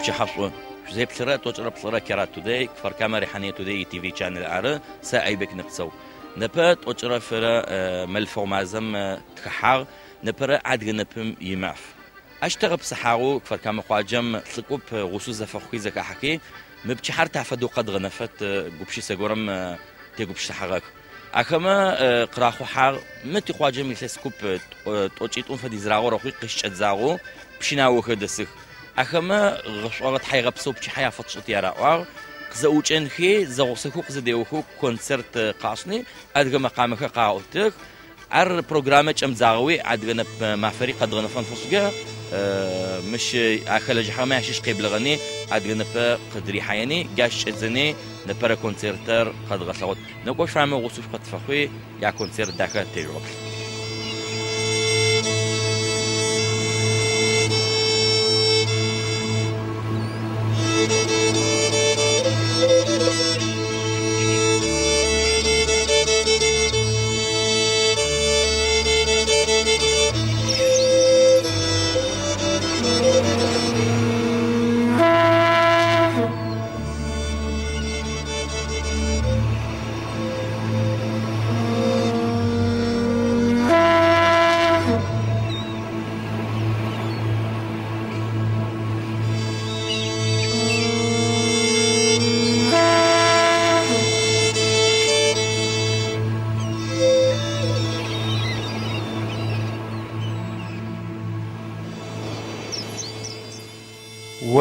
Шъуипчыхьэ шӏу. Шъузеплъырэ 1плӏырэ Кера Today, Кфар-Кама Рихьание Today и ТВ чанел ары, сэ Айбек Нэпцэу. Непэ тӏокӏырэ фырэ мэлфэгъу мазэм тхэхьагъ, непэрэ адыгэ нэпым имаф. Ащ тегъэпсыхьагъэу Кфар-Камэ къуаджэм лӏы куп гъусэу зэфэхъухи зэхахьэхи, мы пчыхьэр тафэдэу къэдгъэнэфэт гупшысэ горэм тегупшысыхьагъэх. Ахэмэ къырахъухьагъ мы тикъуаджэм илъэс куп тӏокӏитӏум фэдизрагъэу рэхъуи къыщыкӏэдзагъэу пщынаохэр дэсых. Ахэмэ гъэшӏогъэ тхьайгъэпсэу пчыхьэ яфэтшӏыти араӏуагъ. Къызэӏукӏэнхи, зэгъусэхэу къызэдеохэу концерт къашӏыни, адыгэ мэкъамэхэр къаӏотых. Ар программэ кӏэмыдзагъэуи адыгэ нэп мафэри къэдгъэнэфэн фэшӏкӏэ мыщ ахэлэжьыхьагъэмэ ащыщ къеблэгъэни, адыгэ нэпэ къыдырихьаени, джащ кӏэдзэни непэрэ концертыр къэдгъэлъэгъот. Нэкӏо шъуамэ гъусэу шъукъытфэхъуи, яконцерт дахэ тежъугъэплъ.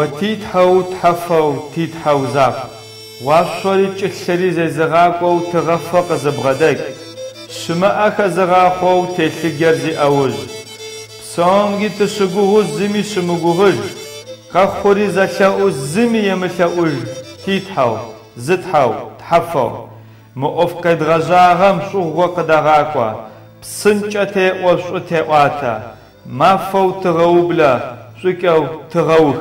О ти Тхьэу Тхьэфэу, ти Тхьэу закъу, уашъори чӏылъэри зезыгъакӏоу тыгъэфэ къызыбгъэдэкӏ, щымыӏэ хэзыгъахъоу телъыджэр зиӏэужь. Псомги тыщыгугъэу зыми щымыгугъыж, къэхъури зэлъэӏу зыми емылъэӏуж, ти Тхьэу, зы Тхьэу, Тхьэфэу. Мы ӏоф къедгъэжьагъэм шӏугъо къыдэгъакӏо, псынкӏэ теӏо шӏу теӏуатэ, мафэу тыгъэублэ, шӏукӏэу тыгъэух.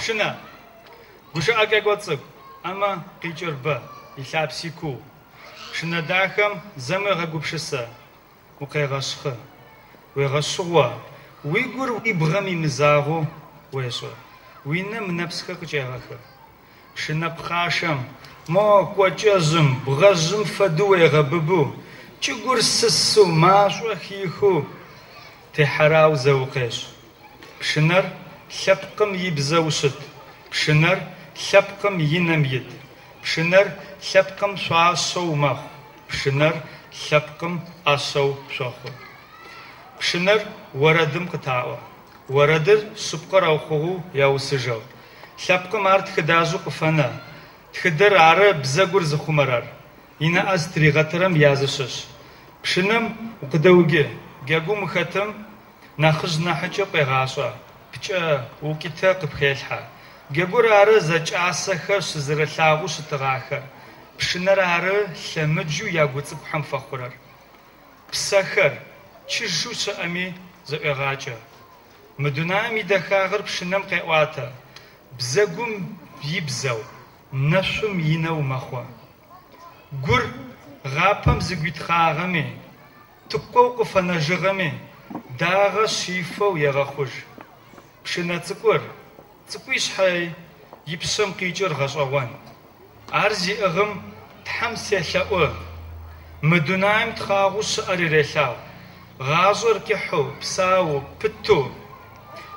Пщынэ. Гущыӏэ кӏэкӏо цӏыкӏу, амэ къикӏыр бэ, илъапси куу. Пщынэ дахэм зэм уегъэгупшысэ, укъегъэщхы, уегъэшъыгъо, уи гур уи бгъэм имызагъэу уешӏы, уи нэм нэпсхэр къыкӏегъэхы. Пщынэ пхъашэм, мо кӏокӏэжъым, бгъэжъым фэдэу уегъэбыбэу, чӏыгур сысэу, машӏо хихэу техьэраузэ укъешӏ. Пщынэр лъэпкъым ибзэу щыт, пщынэр лъэпкъым и нэм ит, пщынэр лъэпкъым шъуашэу мэхъу, пщынэр лъэпкъым ӏашэу щэхъу. Пщынэр орэдым къытаӏо. Орэдыр шъыпкъэр аухъугъэу яусыжьыгъ. Лъэпкъым ар тхыдажъэу къыфэнэ. Тхыдэр ары бзэгур зыхъумэрэр. Инаӏэ зытыригъэтырэм языщыщ. Пщынэм укъыдэуджы, джэгум ухэтым нахьыжъ нахьыкӏэ къуегъашӏэ, пкӏэ, укӏытэ къыпхелъхьэ. Джэгур ары зэкӏасэхэр щызэрэлъагъоу щытыгъахэр, пщынэр ары лъэмыджэу ягуцӏыкӏухэм фэхъурэр. Псэхэр, чыжьэу щыӏэми, зэӏуегъакӏэ. Мы дунаим идэхагъэр пщынэм къеӏуатэ, бзэгум ибзэу, нэшъум инэу мэхъу. Гур гъапэм зыгуитхъагъэми, тыкъоу къыфэнэжьыгъэми, дагъэ щифэу егъэхъужь. Пщынэ цӏыкӏур, цӏыкӏуи шъхьэй, и пшъэм къикӏыр гъэшӏэгъон. Ар зиӏыгъым Тхьэм селъэӏу, мы дунаим тхъагъоу щыӏэр ирелъагъу, гъашӏэр кӏыхьэу, псаоу, пытэу,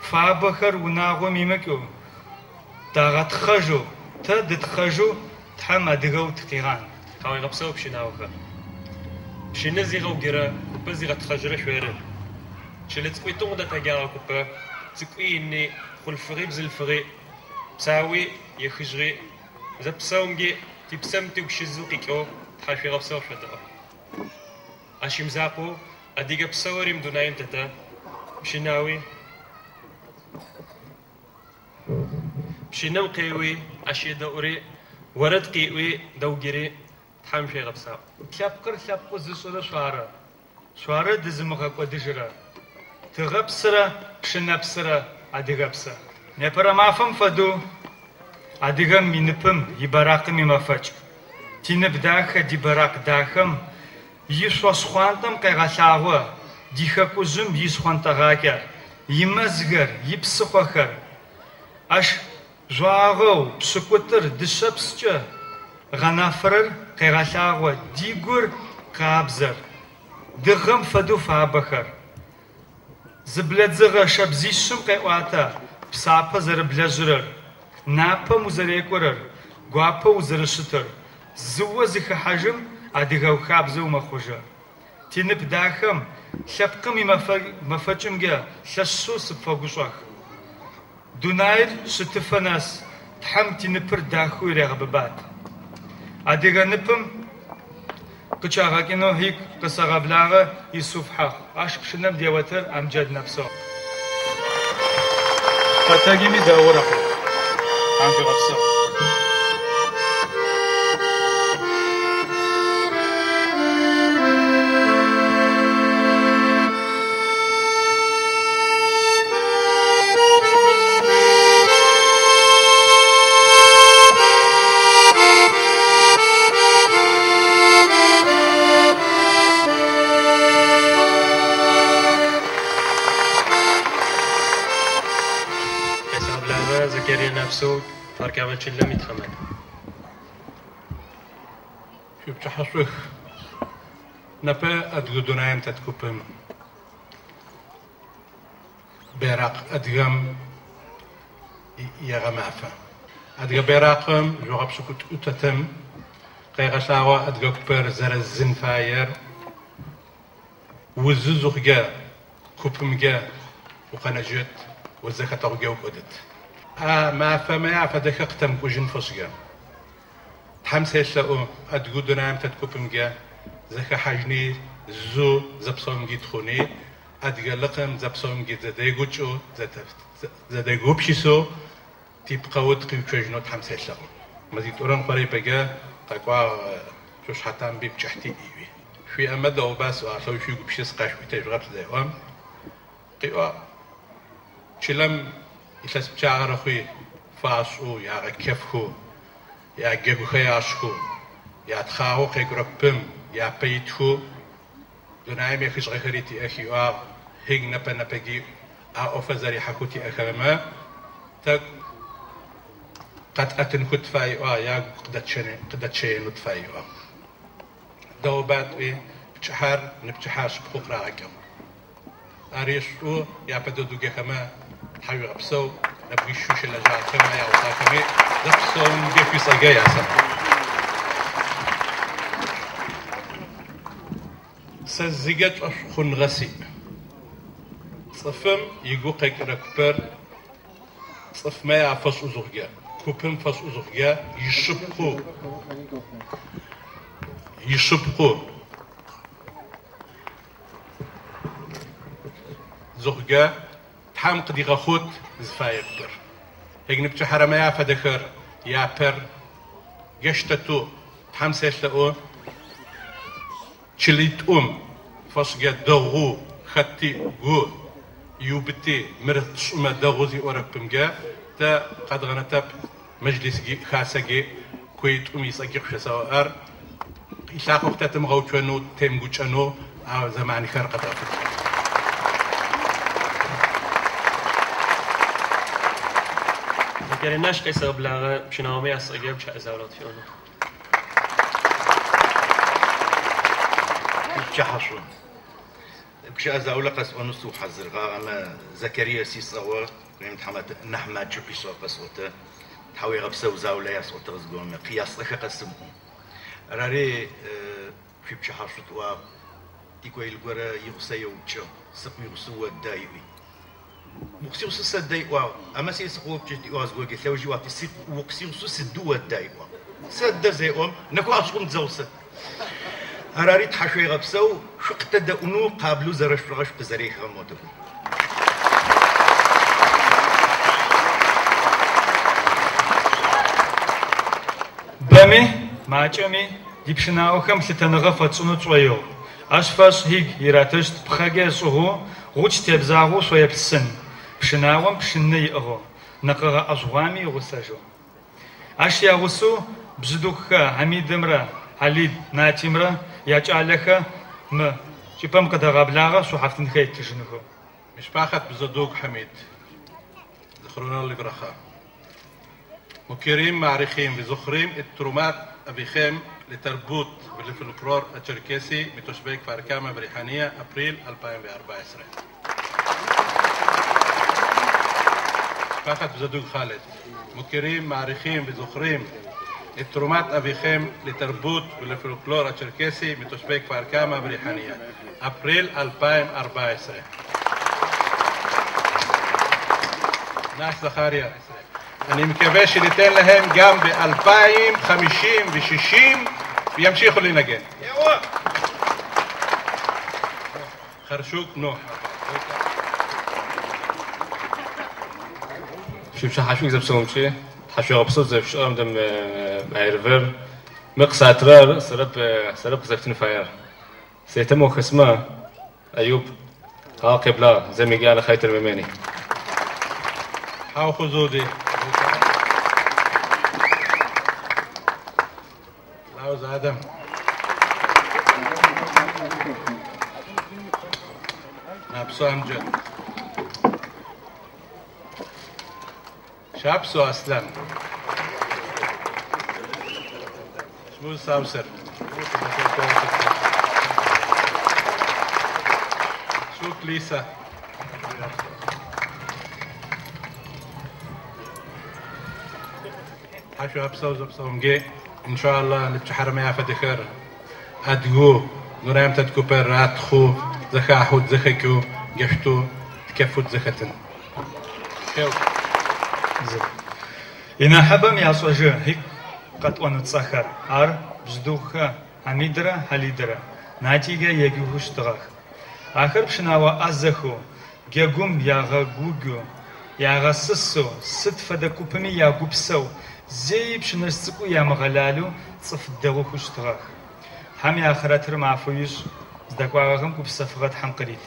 фабэхэр унагъом имыкӏэу, дагъэтхъэжьэу, тэ дытхъэжьэу Тхьэм адыгэу тыкъигъан. Тхьауегъэпсэу, пщынаохэр. Пщынэ зигъэуджырэ, купэ зигъэтхъэжьырэ шъоры. Чылэ цӏыкӏуитӏум къыдэтэджагъэ купэ, цӏыкӏуи ини, хъулъфыгъи бзылъфыгъи, псауи ехыжьыгъи, зэпсэумкӏи типсэм тыгу щызэу къикӏэу тхьашъуегъэпсэу шъотэӏо. Ащ имызакъоу адыгэ псэури мы дунаим тэтэ, пщынауи, пщынэм къеуи, ащ едэӏури, орэд къеӏуи, дэуджыри Тхьэм шъуегъэпсэу. Лъэпкъыр лъэпкъэу зышӏырэ шъуары. Шъуары дызымыгъэкӏодыжьырэ. Тыгъэпсырэ пщынэпсырэ адыгэпсэ. Непэрэ мафэм фэдэу адыгэм иныпым, ибаракъым имэфэкӏ. Тинып дахэ, ди бэракъ дахэм ишъо шхъуантӏэм къегъэлъагъо ди хэкужъым ишхъонтӏэгъакӏэ, имэзхэр, ипсыхъохэр. Ащ жъуагъэу пшӏыкӏутӏыр дышъэпскӏэ гъэнафэрэр къегъэлъагъо ди гур къабзэр, дыгъэм фэдэу фабэхэр. Зыблэдзыгъэ щэбзищым къеӏуатэ псапэ зэрыблэжьырэр, напэм узэрекӏорэр, гуапэу узэрыщытыр. Зыо зыхэхьажьым адыгэ хабзэу мэхъужьы. Тинып дахэм, лъэпкъым имэфэкӏымкӏэ лъэшэу сыпфэгушӏох. Дунаир щытыфэ нэс Тхьэм тиныпыр дахэу ирегъэбыбат. Адыгэ ныпым къычӏагъэкӏынэу хьик къысэгъэблагъэ Исуф Хьахъу. Ащ пщынэм деотыр Амджэд Нэпсэу. Фэтэгими дэгъу рэхъу. Тхьэм шъуигъэпсэу. Къесэгъэблагъэ Зэкэрия Нэпсэу Кфар-Камэ чылэм итхьамат. Шъуипчыхьашӏух. Непэ адыгэ дунаим тет купым бейракъ адыгэм егъэмафэ. Адыгэ бейракъым жъогъо пшӏыкӏутӏу тетым къегъэлъагъо адыгэ купыр зэрэзын фаер, узы зыхъукӏэ купымкӏэ укъэнэжьыт, узэхэтэгъукӏэ укӏодыт. А мафэмэ афэдэхэр къытэмыкӏужьын фэшӏкӏэ Тхьэм селъэӏу адыгэу дунаим тет купымкӏэ зэхэхьажьыни, зы зэпсэумкӏи тхъуни, адыгэ лъэпкъым зэпсэумкӏи зэдегукӏэу, зэдегупшысэу типкъэу тыкъиуцожьынэу Тхьэм селъэӏу. Мэзитӏурэ ныкъорэ ипэкӏэ къэкӏуагъ Цушъхьэ Тамбый пкӏыхь тиӏ ыӏуи. Шъуиӏэмэ дэгъуба сӏуагъ, шъуигупшыс къашъуӏутэжъугъэплъ зеӏом, къыӏуагъ. Чылэм илъэс пчъагъэрэ хъуи фашӏэу, ягъэчэфхэу, яджэгухэр яшӏхэу, ятхъагъэу къекӏурэ купым япэ итхэу дунаим ехыжьыгъэхэри тиӏэх ыӏуагъ, хьиг нэпэ-нэпэкӏи а ӏофыр зэрихьэхэу тиӏэхэмэ тэкӏу къэтӏэтынхэу тыфай ыӏуагъ, ягу къыдэтщэенэу тыфай ыӏуагъ. Дэгъуба тӏуи, пчыхьэр ныпчыхьэ шъыпкъэу къырагъэкӏыгъ. Ари шӏу япэ дэдэу джахэмэ тхьауегъэпсэу, нэбгырищэу щылэжьагъэхэмэ ягъусахэми зэпсэумкӏэ шъуицӏэкӏэ ясэӏо. Сэ зыгэ шӏошъхъуныгъэ сиӏ. Цӏыфым игу къекӏырэ купыр цӏыфмэ афэшӏу зыхъукӏэ, купым фэшӏу зыхъукӏэ ишъыпкъэу зыхъукӏэ Тхьэм къыдигъэхъут зыфае купыр. Егнып фэдэхэр япэр гештэту Тхьэм селъэӏу чылитӏум фэшӏгэ дэгъу хэти гу иубыти мыр тшӏымэ дэгъу зиӏорэпымкӏэ тэ къэдгъэнэтэп мэджлисги хасэги куеитӏум исӏэкӏи къышъосэӏуар илъакъо къытэтымыгъэуцонэу темыгукӏэнэу а зэманхэр къэдгъэфытых. Зэкэринаш къесэгъэблагъэ пщынаомэ ясӏэкӏэ пчъаӏэ заулэ тфиӏонэу. Пчыхьэшъу. Гущыӏэ заулэ къэсӏонэу сыухьазырыгъагъэмэ Закария сисӏэгъо тхьаматэ нахь макӏэу къишӏыгъэ къэсӏотэ. Тхьауегъэпсэу заулэ ясӏотыгъ зыгорэм къиясӏэхэ къэсымыӏу. Арари шъуипчыхьэшъу тӏуагъ. Тикоил горэ игъусэ еупчӏыгъ. Сыкъуигъусэу ода иӏуи. Укъысигъусэу сэдэ иӏуагъ. Амэ си сыкъыопчӏыщт иӏуагъ зыгорэ лъэужь иӏуагъ. Укъысигъусэу сыду ода иӏуагъ. Сэдэ зеӏом нэкуашъхъум дзэгъусэ. Арари тхьашъуегъэпсэу шъукъытэдэӏунэу къаблэу зэрэшъушӏыгъэ шъукъызэрехыгъэм мотэку. Бэми, макӏэми дипщынаохэм лъытэныгъэ фэтшӏынэу тшӏоигъу. Ащ фэшӏ иг иратыщт пхъэкӏэ ышӏыгъэу гъучӏ тебзагъэу шъоеплъсын. Пщынаом пщынэ иӏыгъэу, нэкъэгъэ ӏэшӏугъуами игъусэжьэу. Ащ ягъусэу Бжъэдыгъухэ Хьамидымрэ Хьалид Натимрэ якӏалэхэ мы чӏыпӏэм къыдэгъэблагъэ шӏухьафтынхэ еттыжьынхэу. مشباخة بزدوق حميد זכרונו לברכה. מוקירים, מעריכים וזוכרים את תרומת אביכם לתרבות ולפולקלור הצ'רקסי מתושבי כפר כמא וריחאניה, אפריל 2014. משפחת בזדוג ח'אלד, מוקירים, מעריכים וזוכרים את תרומת אביכם לתרבות ולפולקלור הצ'רקסי מתושבי כפר כמא וריחאניה, אפריל 2014. נח זכריה, אני מקווה שניתן להם גם ב-2050 ו-60 וימשיכו לנגן. חרשוק נוח. شو زبسومشي حشو غبصو زب شو دم عيرفر مقساترار سرب سرب زفتن فاير سيتمو خسمه أيوب ها قبلة زي ما قال خيط المماني حاو خزودي لاوز آدم نابسو أمجد شابسو أسلم شموز ساوسر شوك ليسا حشو أبسو زبسو مجي إن شاء الله نتشحر ما يفدخر أدقو نورام تتكوبر راتخو زخاحو زخكو جشتو تكفو زختن Инахьыбэм яшӏэжьы хьик къэтӏонуцӏэхэр. Ар Бжъэдыгъухэ Хьамидрэ Хьалидрэ Натигэ егугъущтыгъэх. Ахэр пщынао ӏазэхэу, джэгум ягъэгугъу, ягъэсысэу, сыд фэдэ купыми ягупсэу, зэи пщынэжъ цӏыкӏу ямыгъэлалэу цӏыф дэгъухэу щытыгъэх. Тхьэм иахърэтыр мафэу ишӏ, зыдэкӏуагъэхэм гупсэфыгъэ Тхьэм къырит.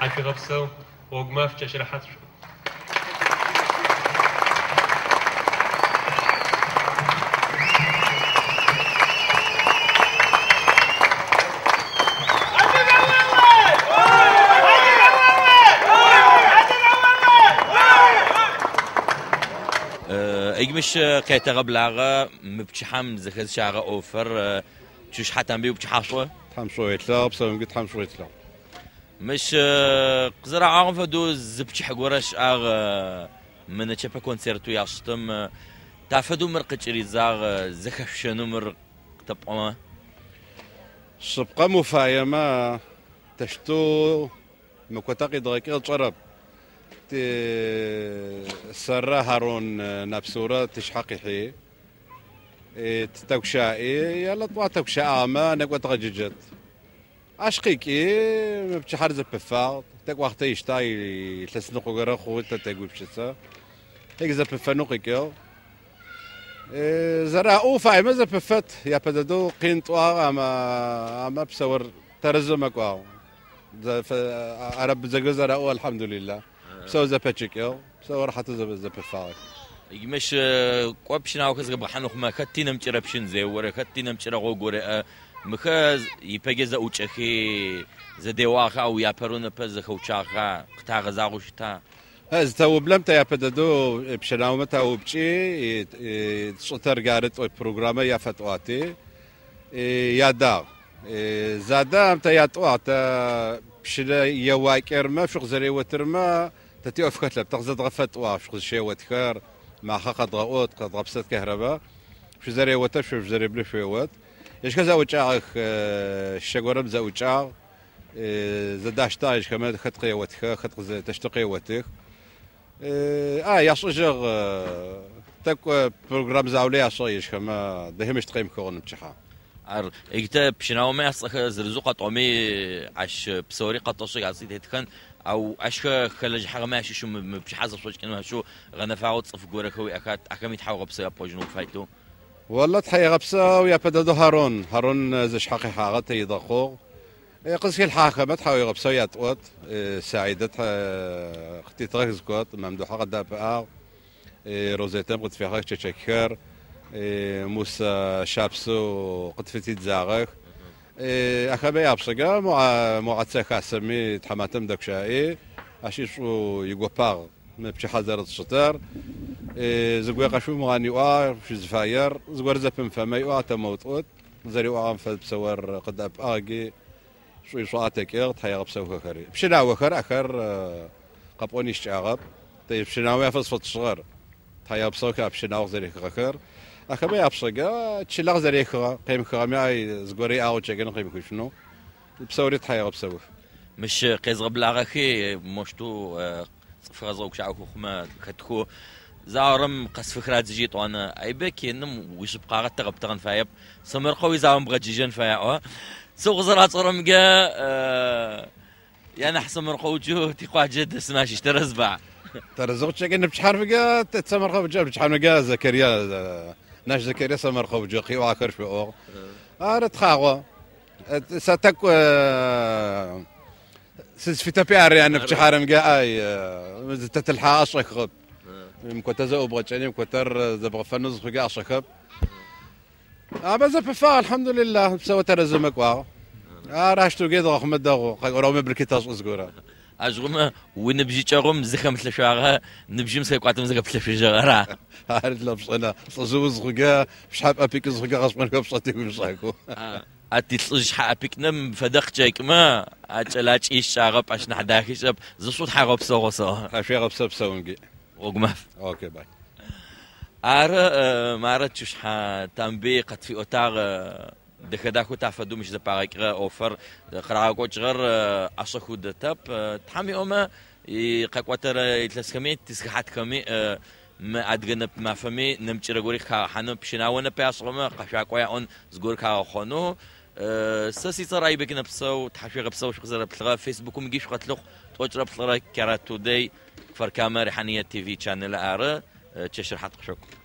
Тхьашъуегъэпсэу, гъогу маф, чэщ рэхьат шъуӏ. Игмыщ къетэгъэблагъэ мы пчыхьэм зэхэзыщагъэ ӏофыр Чушъхьэ Тамбый упчыхьашӏо. Тхьэм шӏу елъэгъу, псэумкӏи Тхьэм шӏу елъэгъу. Мыщ къызэраӏуагъэм фэдэу зы пчыхьэ горэ щыӏагъ мы нэчэпэ концертэу яшӏытым. Тафэдэу мыр къыкӏыридзагъ, зэхэшъущэнэу мыр къытэпӏомэ. Шъыпкъэм уфаемэ, тэщтэу мы котэ къидгъэкӏыгъ тшӏэрэп. Ти сэрэ Харон Нэпсэурэ тышъхьэ къихьи, тытэгущаӏи, ялэ тӏуа тэгущаӏагъэмэ, нэкӏо дгъэджэджэт. Ащ къикӏи, мы пчыхьэр зэпыфагъ, тӏэкӏу уахътэ иштагъ, илъэсныкъо горэ хъугъэу тэ тегупшысэ. Тек зэпыфэнэу къикӏыгъ. Зэраӏоу фаемэ зэпыфэт, япэ дэдэу къин тӏуагъ, амэ, амэ псэур тэрэзэу мэкӏуагъ. Араб бзэкӏэ зэраӏоу алхьамдулилла. Псэу зэпэчъыкӏыгъ, псэу рэхьатэу зэпыфагъэх. Мыщ кӏо пщынаохэр зэхэбгъэхьан хъумэ, хэти нэмыкӏырэ пщын зеорэ, хэти нэмыкӏырэ гъогу реӏэ. Мыхэр ипэкӏэ зэӏукӏэхи, зэдеуагъэха, ау япэрэу непэ зэхэуцуагъэха, къытагъэзагъэу щыта? Зытэублэм тэ япэ дэдэу пщынаомэ таупкӏи, тшӏытэр гары тӏо программэ яфэтӏуати, ядагъ. Зада тэ ятӏуагъ, тэ пщынэ еуакӏэрмэ, шъукъызэреотырмэ, тэ тиӏоф хэлъэп, тэ къызэдгъэфэтӏуагъ, шъукъызщеотхэр, махъэ къэдгъэӏот, къэдгъэпсэт кэхрэбэ, шъузэреотэ, шъо шъузэреблэ шъуеот. Ежьхэр зэӏукӏагъэх, щэ горэм зэӏукӏагъ, зэдаштагъ ежьхэмэ хэт къеотхэ, хэт къызэтэщтэу къеотых. Яшӏэжьыгъ, тӏэкӏу программ заулэ яшӏыгъ ежьхэмэ, дэхэмыщт къемыхыгъэн пчыхьэ. Ар эгитэ пщынаомэ яцӏэхэр зырызэу къэтӏоми, ащ псэури къэтӏошъых, ацӏи тетхэн, ау ащ хэлэжьыхьагъэмэ ащыщэу мы пчыхьэ зэшӏокӏыным ащыщэу гъэнэфагъэу цӏыф горэхэу иӏэха, ахэми тхьаугъэпсэу япӏожьынэу уфайтэу. والله тхьаегъэпсэу япэ дэдэу Харон, Харон зышъхьэ къихьагъэ тэ идгъэхъугъ. Къызхилъхьахэмэ тхьауегъэпсэу ятӏот, Саидэ къытитыгъэх зыкот, Мамдухьэ къыдэӏэпыӏагъ, Розетэм къытфихьыгъэх чэчэкхэр, Мусэ щапсэу къытфытидзагъэх. Ахэмэ япшъэкӏэ Мугӏэцэ хасэми тхьаматэм дэгущаӏи, ащи шӏу игопагъ мы пчыхьэ зэрэтшӏытэр. Зыгое къэшъумыгъан иӏуагъ, шъузыфаер, зыгорэ зэпымыфэмэ иӏуагъ тэмыутӏут, зэриӏуагъэм фэд псэур къыдэӏэпыӏагъи, шӏу ишӏуагъэ тэкӏыгъ, тхьаегъэпсэухэхэри. Пщынаохэр ахэр къэпӏон ищыкӏагъэп, тэ пщынао яфэсфэтшӏыгъэр, тхьаегъэпсэухэр пщынао зэрехыгъэхэр. Ахэмэ япшъэкӏэ чылэ къызэрехыгъэ, къемыхыгъэми ай зыгорэ иӏагъэу чэкӏын къемыхышъунэу, псэури тхьаегъэпсэух. Мыщ къезгъэблагъэхи, мощтэу цӏыфхэр зыгъэгущыӏэхэу хъумэ хэтхэу, заорэм къэсфыхырадзыжьи тӏуанэ. Айбек еным уишъыпкъагъэ тэгъэптэгъэн фаеп, сэмэркъэуи заом бгъэджыжьэн фае. Сыгу къызэрацӏэрэмкӏэ янахь сэмэркъэукӏэу тикъуаджэ дэсым ащыщ тэрэзба? Тэрэзыгъ чэкӏын пчыхьэрмыкӏэ сэмэркъэукӏэ пчыхьэрмыкӏэ Закария, наш Закария сэмэркъэукӏэ къиӏуахэр шъуӏугъ. Ары тхъагъо. Сэ тӏэкӏу сызфитэпи ары янэ пчыхьэрымкӏэ ай зытэтылъхьагъэ шӏэхыгъэп. Мкотэ зэӏубгъэкӏэни, мкотэр зэбгъэфэнэу зыхъукӏэ ашӏэхэп. Абэ зэпыфагъ, алхьамдулиллах, псэу тэрэзэу мэкӏуагъ. Ар ащ туге дгъэхъумэ дэгъу, къэкӏорэумэ быркытэшӏы зыгорэ. Ажъгъумэ уныбжьыкӏэгъум зыхэмылъэшъуагъэ ныбжьым зыхэкӏуатэм зэхэплъэшъужьыгъэра? Ар лъэпшӏэнэ лӏыжъы узхъукӏэ, пшъхьэ пӏэпикӏ зыхъукӏэ къэшӏэнхэ пшӏэти умышӏэхэу. А ти лӏыжъ шъхьэ ӏэпикӏынэм фэдэ къыкӏэкӏымэ, а кӏэлакӏи ищыкӏагъэп, ащ нахь дахи щыӏэп. Зышӏу тхьагъэпсэу гъосэгъу. Тхьашъуегъэпсэу псэумкӏи. Гъогу маф. Окей, бай. Ары мары Чушъхьэ Тамбый къытфиӏотагъ дэхэ-дахэу тафэдэу мыщ зэпагъэкӏыгъэ ӏофыр къырагъэкӏокӏыгъэр ӏэшӏэхэу дэтэп. Тхьэм иӏомэ къэкӏотэрэ илъэсхэми тисыхьатхэми мы адыгэ нэп мафэми нэмыкӏырэ гори къыхагъэхьанэу, пщынао нэпэ яшӏыгъэмэ къэшъуакӏо яӏон зыгорэ хагъэхъонэу. Сэ сицӏэр Айбек Нэпсэу, тхьашъуегъэпсэу шъукъызэрэплъыгъэ Фейсбукымкӏи шъукъэтлъыхъу 93 Кера Today, Кфар-Камэ Рихьаные ТВ чанел ары, чэщ рэхьат къышъокӏу.